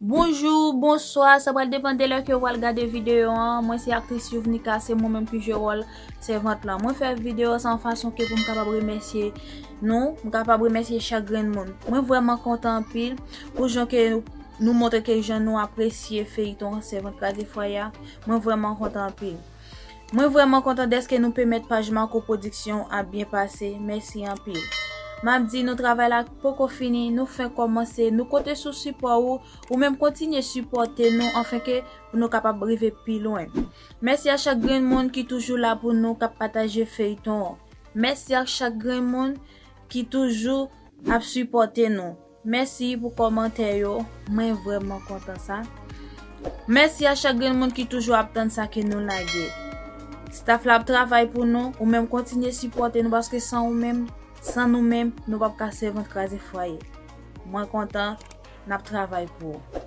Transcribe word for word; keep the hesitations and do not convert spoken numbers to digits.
Bonjou, bonswa, sa pral depann de lè ke w pral gade videyo an. Mwen se aktris Youvnika, se mwen menm ki jwe wòl sèvant lan. Mwen fè videyo sa yon fason ke pou m kapab remèsye nou, m kapab remèsye chak grenn moun. Mwen vrèman kontan anpil pou jan ke nou montre ke jan nou apresye feyton Sèvant Kraze Fwaye a. Mwen vrèman kontan anpil. Mwen vrèman kontan dèske nou pèmèt paj Marco Production ap byen pase. Mèsi anpil. M ap di nou travay la poko fini, nou fenk kòmanse, nou konte sou sipò ou, ou menm kontinye sipòte nou, anfen ke pou nou kapab rive pi lwen. Mèsi a chak grenn moun ki toujou la pou nou, k ap pataje feyton an. Mèsi a chak grenn moun ki toujou ap sipòte nou. Mèsi pou kòmantè yo, mwen vrèman kontan sa. Mèsi a chak grenn moun ki toujou ap tann sa ke nou lage. Staff la ap travay pou nou, ou menm kontinye sipòte nou paske san ou menm, san nou menm, nou p ap ka Sèvant Kraze Fwaye. Mwen kontan, n ap travay pou ou.